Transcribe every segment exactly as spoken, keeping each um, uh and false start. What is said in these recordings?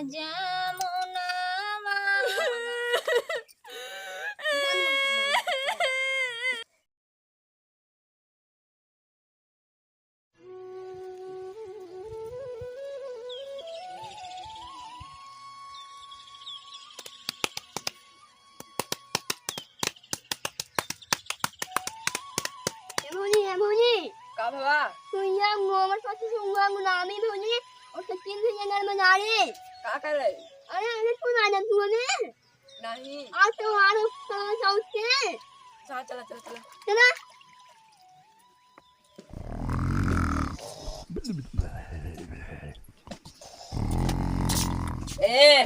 जमुनावा। ए भौजी, ए भौजी। का भवा? सुनिया, मोमर सासू सुंगा मुनामी भौजी और सचिन भैया नर मनारी। का करे? अरे, अरे, तू ना जानत हुआ ने? नहीं। आज तो हमारे साथ साउथ के। हाँ, चला, चला, चला। चला। ए,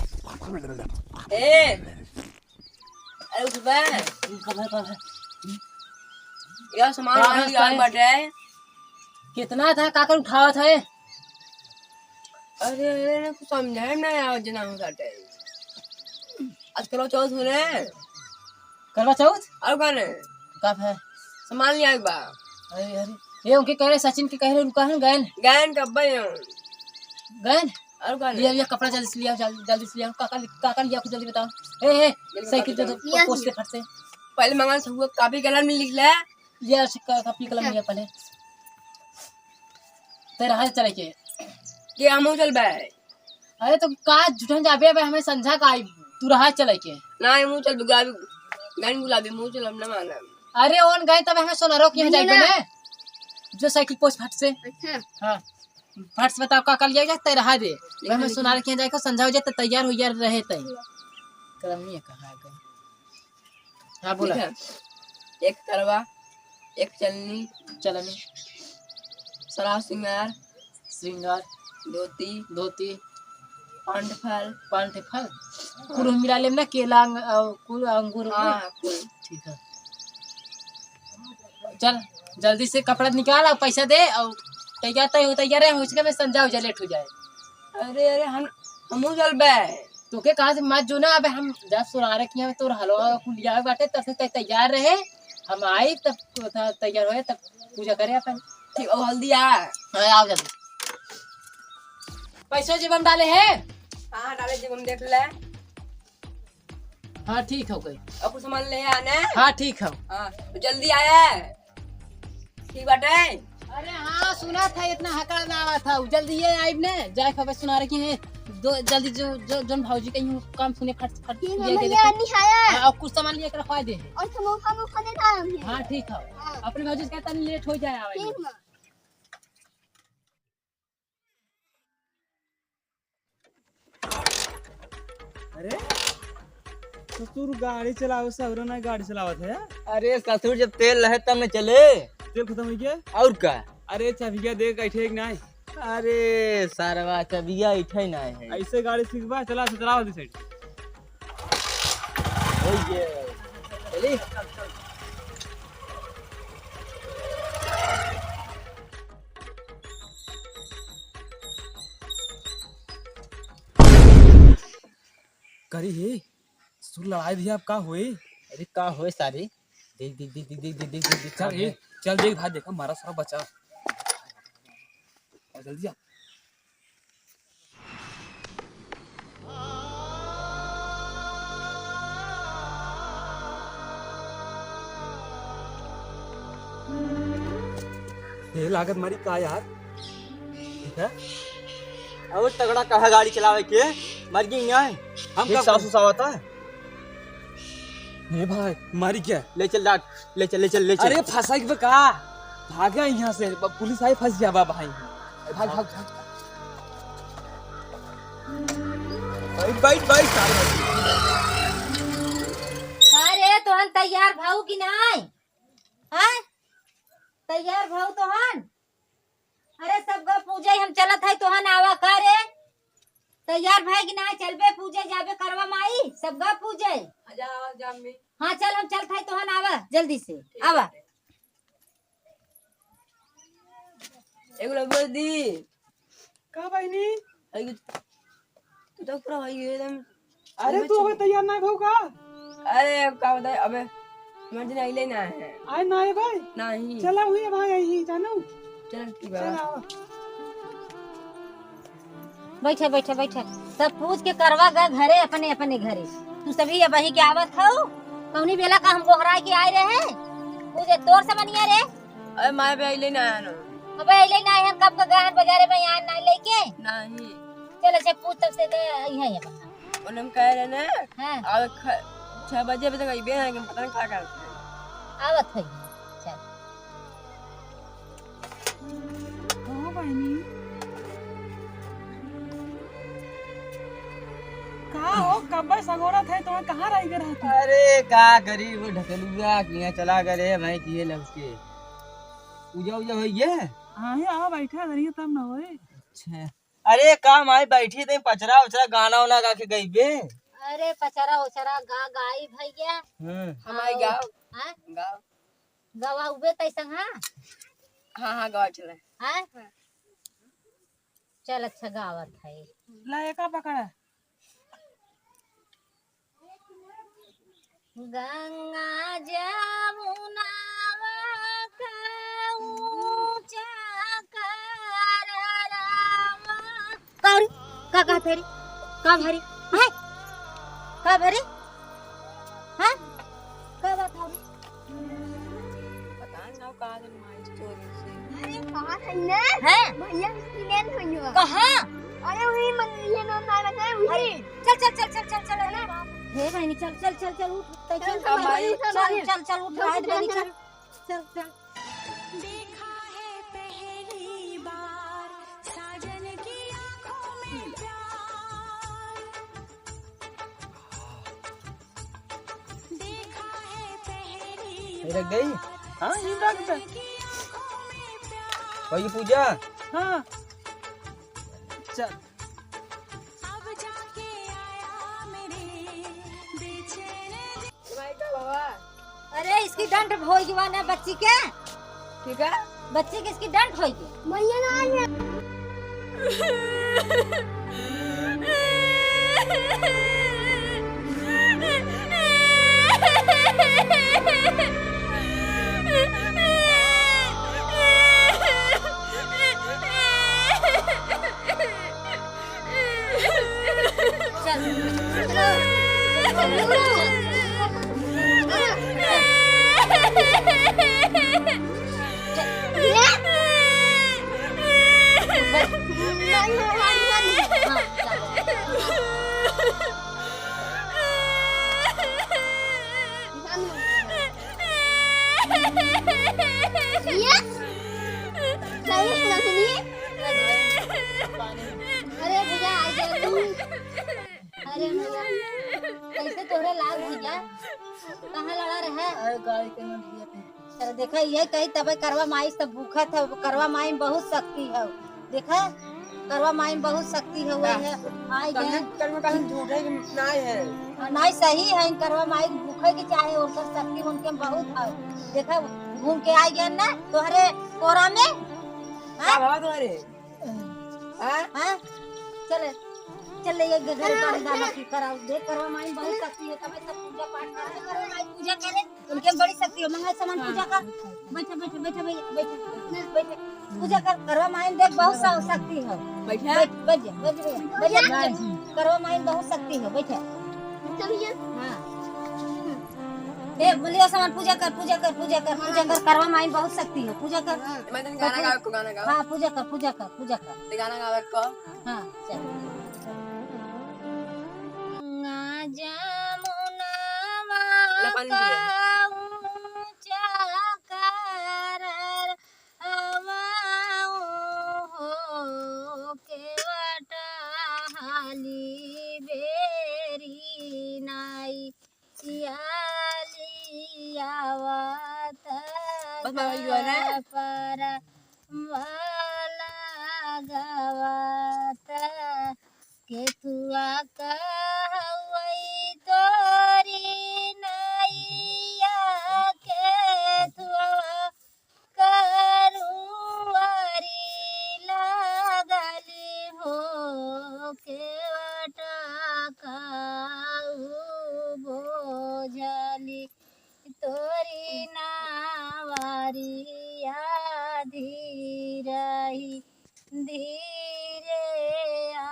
ए, अरे उठबे। यह सामान का वामान लिया है? बाटे। कितना था, काकर उठावत है? अरे, अरे, अरे, कुछ समझे में ना आवत जना हो बाटे। आज करवा चौथ हो रे। करवा चौथ? और का रे? का है? सामान लिया एक बार। अरे, अरे, ये उनके कह रहे, सचिन के कह रहे, रुका है, गयन। गयन कब भाई हम? गयन? और का रे? लिया, लिया, कपड़ा जल्दी से लिया, जल्दी, जल्दी से लिया। काका, काका लिया, कुछ जल्दी बताओ। ए, ए, जल्दी साइकिल बता, दे दो, लिया, पोस्ट से लिया। फट से। पहले मंगल से हुआ, कॉपी कलम में लिख ले। लिया, सिक्का, कॉपी कलम लिया पहले। तेरा हाथ चले के। ये हमहू चल बे। अरे तो का झूठन जाबे, अबे हमें संझा का आई, तू रहा चले के। ना, हमहू चल बे, गुलाबी, गन गुलाबी, हमहू चल, हम ना मानब। अरे ओन गए तब हमें सोनारो के यहाँ जाइबे ना। जो साइकिल पोस्ट फट से। अच्छा। हाँ। फट से बताओ का कर लिया जाए, तय रहा दे। वह हमें सोनारो के यहाँ जाए, संझा हो जाए, तो तैयार हो, यार रहे तय। कलम नहीं है, कहाँ है? हाँ, बोला। ठीक है। एक करवा, एक चलनी, चलनी। सराव सिंगार, सिंगार। धोती, धोती। पान ठे फल, पान ठे फल। कुल मिला लेम ना, केला, अंग-, अ, कुल अंगूर, हाँ, अंगूर। कुल। ठीक है। चल, जल्दी से कपड़ा निकाल और पैसा दे और तैयार, तय हो, तैयार है, उसके में संझा हो जाए, लेट हो जाए। अरे, अरे, हम, हमहू चलबे। तोके कहाँ से मत जो ना, अबे हम जब सोनारे किया तोर हलवा कुल लिया बाटे, तब से तै-, तैयार रहे, हम आई तब तो था, तैयार होए तब पूजा करे अपन। ठीक, और हल्दी आ। हाँ, आओ जल्दी। पैसो जेब में डाले है? हाँ, डाले जेब में, देख ले। हाँ, ठीक हो गई। और कुछ सामान ले आने? हाँ, ठीक हो। हाँ, तो जल्दी आया। ठीक बाटे। अरे हाँ, सुना था, इतना हकड़ ना आवा था। जल्दी ये आइब ने, जाए खबर सुना रखी है। दो, जल्दी जो, जो, जोन भौजी कहीं काम सुने, खट, खट, ठीक है, ये दे भैया, दे। नहीं आया। हाँ, और कुछ सामान लिए के रखवा दे। और समोसा, मोसा दे था हमें। हाँ, ठीक है। हाँ। अपने भौजी से कहता नहीं, लेट हो जाए आवे में। ठीक ना। अरे ससुर, गाड़ी चलावे से अउरो ना गाड़ी चलावत है। अरे ससुर, जब तेल रहे तब न चले। तेल खतम होइ गया? और का? अरे चबिया दे, बैठे एक नाई। अरे सरवा, चबिया इठे नाई है। ऐसे गाड़ी सीखबा, चला से चलाओ दे साइड। ओए, चली। करी हे, सुर लड़ाई भी अब का होई? अरे का होए सारे? देख, देख, देख। चल, ए, चल देख भाई, देखा मारा सारा बचा। और जल्दी आ। ये लागत मारी का यार? ठीक है? और तगड़ा कहा गाड़ी चलावे के, मर गई ना। हम ठीक का सासू सावता है। ए भाई, मारी क्या? ले चल डाट, ले चल, ले चल, ले चल। अरे फंसा के का? भागा यहाँ से, ब-, पुलिस आई, फंस गया बा भाई। भाग, भाग, भाग। बैठ, बैठ, बैठ, सारे। का रे, तोहन तैयार भाऊ कि नाय? हैं? तैयार भाऊ तोहन? अरे सब गप पूजे, हम चलत है, तोहन आवा का रे? तैयार भय कि ना? चलबे पूजे, जाबे करवा माई, सब गप पूजे। आजा, आजा अम्मी। हाँ चल, हम चलत है, तोहन आवा जल्दी से, ठीक आवा। बाटे। एगो लबो दी। का बहिनी? आई तू तो पूरा हो गए एकदम। अरे, तू अबे तैयार ना भऊ का? अरे, का बताए, अबे मर्द नहीं ले ना है। आए ना है भाई? नहीं। चला हुई है भाई, यही जानू। चल, ठीक बा। चल, आवा। बैठे, बैठे, बैठे। सब पूछ के करवा गा घरे, अपने, अपने घरे। तू सभी अबहीं के आवत हऊ? कौनी बेला का हम गोहराइ के आए रहे? पूछे तोर समनिया रे। अरे माई बे अइले ना है ना। अबे अइले ना है, कब का गहन बाजारे में यहाँ ना लेके? नहीं। चल, अच्छा पूछ तब से दे, यहाँ, यहाँ बता। उन्हें हम कह रहे ना, हाँ। अब ख-, छह बजे अभी तक अइबे ना, कि पता नहीं का करते हैं। आवत है। चल। कहाँ बहिनी? का हो, कब्बे सगोरत है, तुम्हें कहाँ रह गए रहती? अरे, का करी, वो ढकलुआ के यहाँ चला गए रहे, मैं किए लग के। पूजा उजा होई है? हाँ, हे, आओ, बैठा करिए, तब ना होए। अच्छा। अरे, का माई बैठी थे, पचरा उचरा गाना उना गा के गइबे? अरे, पचरा उचरा गा गाई भैया। हम्म। हमारे आओ। गाओ। हाँ? गाओ। गवाउबे तैसन, हाँ? हाँ, हाँ, गवा चले। हाँ? चल, अच्छा गावत है। ला, एका पकड़ा। गंगा जमुनावा का ऊंचा कररवा। का रे? का कहत है रे? का भरी? हैं? का भरी? हैं? का बात है रे? पता ना का दिन माई चोरी से। अरे, कहाँ है ना? हैं? भैया, इसकी लेन भैया। कहाँ? अरे, वही मंदिर है ना, ना, ना, वही। अरे, चल, चल, चल, अरे बाप। हे बहिनी, चल, चल, चल, चल, उठ। चल, चल, चल, चल, भाई, उठ, चल, भाई। चल, चल, उठ, चल, भाई, चल, बहिनी, चल। चल, चल। देखा है पहली बार साजन की आंखों में प्यार। देखा है पहली ये रख गई? बार हाँ, ये रख दे। साजन की आंखों में प्यार। वही पूजा? हाँ। चल। अब जाके आया मेरे बेचैन दिल। भाई का बाबा? अरे, इसकी डंट भोई जवान है बच्ची के। ठीक है। बच्ची के इसकी डंट होई के। मैया ना आई है। अरे भैया, आ गया तू। अरे भैया, कैसे तोहरे लाग भैया? कहाँ लड़ा रहे? अरे गाड़ी के में भैया पे। अरे देखा, ये कही तबे करवा माई सब भूखत है, करवा माई में बहुत शक्ति है। देखा, करवा माई में बहुत शक्ति है, वही है। आई गए। कल में, कल में झूठे के नाई है। हाँ, नाई सही है, इन करवा माई के भूखे के चाहे, उनकर शक्ति उनके में बहुत है। देखा, घूम के आई गए ना तोहरे कोरा में। हाँ? का बात हो रे? हाँ? हाँ? चले, चले, ये घर पानी दाना की कराओ। देख, करवा माई बहुत शक्ति है, तबे सब पूजा पाठ करे। करवा माई पूजा करे, उनके में बड़ी शक्ति है। मंगल सामान पूजा कर। बैठे, बैठे, बैठे, बैठे, बैठे, बैठे। पूजा कर, करवा माई देख बहुत सा-, शक्ति है। बैठा? बैठ, बैठ जा, बैठ जा, बैठ जा, बैठ जा। करवा माई बहुत शक्ति है, बैठे। हाँ। ए, बोलिए सामान पूजा कर, पूजा कर, पूजा कर, पूजा कर, करवा माई बहुत शक्ति है, पूजा कर। मैं तनी गाना गावे को, गाना गाओ। हाँ, पूजा कर, पूजा कर, पूजा कर। ते गाना गावे को। हाँ, चल। गंगा जमुनावा ला पानी पिए। का ऊंचा कररवा हो केवटा हाली बेरी नाई। सियाली आवत बस बाबा, you are right। पर वाला गवत केथुआ कहवई तोरी नैया केथुआ करुआरी लागली हो केवटा काऊ बोझली तोरी नावारी आधी रही धीरे आ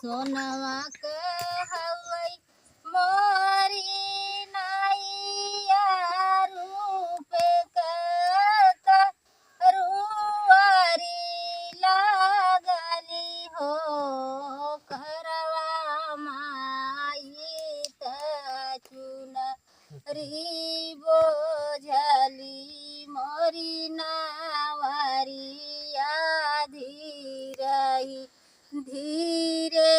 सोनवा के हवई मोरी नैया, रूप के रुआरी लागली हो, करवा माई त चुनरी बोझली मोरी नवरिया, धीरही धीरे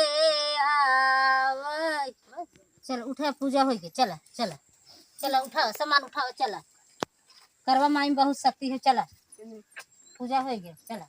आवै। चल उठा, पूजा होइ गै, चला, चला, चला, उठाओ, सामान उठाओ, चला। करवा माई में बहुत शक्ति है, चला, पूजा होइ गै, चला।